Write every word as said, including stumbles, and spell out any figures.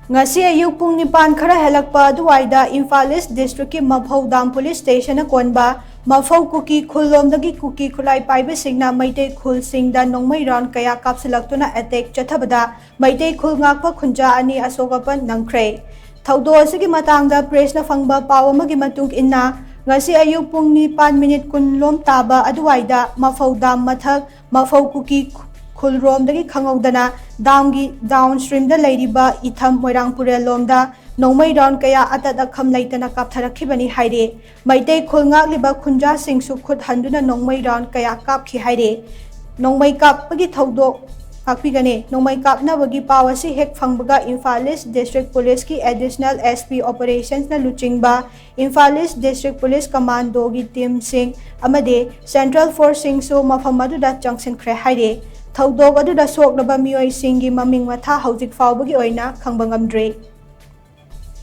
ꯉꯁꯤ ꯑꯌꯨꯛ ꯄꯨꯡ ꯅꯤꯄꯥꯟ ꯈꯔ ꯍꯦꯜꯂꯛꯄ ꯑꯗꯨꯋꯥꯏꯗ ꯏꯝꯐꯥꯜ ꯏꯁ ꯗꯤꯁꯇ꯭ꯔꯤꯛꯀꯤ ꯃꯐꯧ ꯗꯥꯝ ꯄꯨꯂꯤꯁ ꯁ꯭ꯇꯦꯁꯟꯅ ꯀꯣꯟꯕ ꯃꯐꯧ ꯀꯨꯀꯤ ꯈꯨꯜꯂꯣꯝꯗꯒꯤ ꯀꯨꯀꯤ ꯈꯨꯠꯂꯥꯏ ꯄꯥꯏꯕꯁꯤꯡꯅ ꯃꯩꯇꯩ ꯈꯨꯜꯁꯤꯡꯗ ꯅꯣꯡꯃꯩ ꯔꯥꯎꯟ ꯀꯌꯥ ꯀꯥꯞꯁꯤꯜꯂꯛꯇꯨꯅ ꯑꯦꯇꯦꯛ ꯆꯠꯊꯕꯗ ꯃꯩꯇꯩ ꯈꯨꯜ ꯉꯥꯛꯄ ꯈꯨꯟꯖꯥ ꯑꯅꯤ ꯑꯁꯣꯛ ꯑꯄꯟ ꯅꯪꯈ꯭ꯔꯦ꯫ ꯊꯧꯗꯣꯛ ꯑꯁꯤꯒꯤ ꯃꯇꯥꯡꯗ ꯄ꯭ꯔꯦꯁꯅ ꯐꯪꯕ ꯄꯥꯎ ꯑꯃꯒꯤ ꯃꯇꯨꯡ ꯏꯟꯅ, ꯉꯁꯤ ꯑꯌꯨꯛ ꯄꯨꯡ ꯅꯤꯄꯥꯟ ꯃꯤꯅꯤꯠ ꯀꯨꯟ ꯂꯣꯝ ꯇꯥꯕ ꯑꯗꯨꯋꯥꯏꯗ ꯃꯐꯧ ꯗꯥꯝ ꯃꯊꯛ ꯃꯐꯧ ꯀꯨꯀꯤ ꯈꯨꯜꯔꯣꯝꯗꯒꯤ ꯈꯪꯍꯧꯗꯅ ꯗꯥꯝꯒꯤ ꯗꯥꯎꯟ ꯁ꯭ꯇ꯭ꯔꯤꯝꯗ ꯂꯩꯔꯤꯕ ꯏꯊꯝ ꯃꯣꯏꯔꯥꯡ ꯄꯨꯔꯦꯜ ꯂꯣꯝꯗ ꯅꯣꯡꯃꯩ ꯔꯥꯎꯟ ꯀꯌꯥ ꯑꯇꯠ ꯑꯈꯝ ꯂꯩꯇꯅ ꯀꯥꯞꯊꯔꯛꯈꯤꯕꯅꯤ ꯍꯥꯏꯔꯤ꯫ ꯃꯩꯇꯩ ꯈꯨꯜ ꯉꯥꯛꯂꯤꯕ ꯈꯨꯟꯖꯥꯁꯤꯡꯁꯨ ꯈꯨꯠ ꯍꯟꯗꯨꯅ ꯅꯣꯡꯃꯩ ꯔꯥꯎꯟ ꯀꯌꯥ ꯀꯥꯞꯈꯤ ꯍꯥꯏꯔꯤ꯫ ꯅꯣꯡꯃꯩ ꯀꯥꯞꯄꯒꯤ ꯊꯧꯗꯣꯛ ꯉꯥꯛꯄꯤꯒꯅꯤ꯫ ꯅꯣꯡꯃꯩ ꯀꯥꯞꯅꯕꯒꯤ ꯄꯥꯎ ꯑꯁꯤ ꯍꯦꯛ ꯐꯪꯕꯒ ꯏꯝꯐꯥꯜ ꯏꯁ ꯗꯤꯁꯇ꯭ꯔꯤꯛ ꯄꯨꯂꯤꯁꯀꯤ ꯑꯦꯗꯤꯁꯅꯦꯜ ꯑꯦꯁ ꯄꯤ ꯑꯣꯄꯔꯦꯁꯟꯁꯅ ꯂꯨꯆꯤꯡꯕ ꯏꯝꯐꯥꯜ ꯏꯁ ꯗꯤꯁꯇ꯭ꯔꯤꯛ ꯄꯨꯂꯤꯁ ꯀꯃꯥꯟꯗꯣꯒꯤ ꯇꯤꯝꯁꯤꯡ ꯑꯃꯗꯤ ꯁꯦꯟꯇ꯭ꯔꯦꯜ ꯐꯣꯔꯁꯁꯤꯡꯁꯨ ꯃꯐꯝ ꯑꯗꯨꯗ ꯆꯪꯁꯤꯟꯈ꯭ꯔꯦ ꯍꯥꯏꯔꯤ꯫ ꯊꯧꯗꯣꯛ ꯑꯗꯨꯗ ꯁꯣꯛꯂꯕ ꯃꯤꯑꯣꯏꯁꯤꯡꯒꯤ ꯃꯃꯤꯡ ꯃꯊꯥ ꯍꯧꯖꯤꯛ ꯐꯥꯎꯕꯒꯤ ꯑꯣꯏꯅ ꯈꯪꯕ ꯉꯝꯗ꯭ꯔꯤ꯫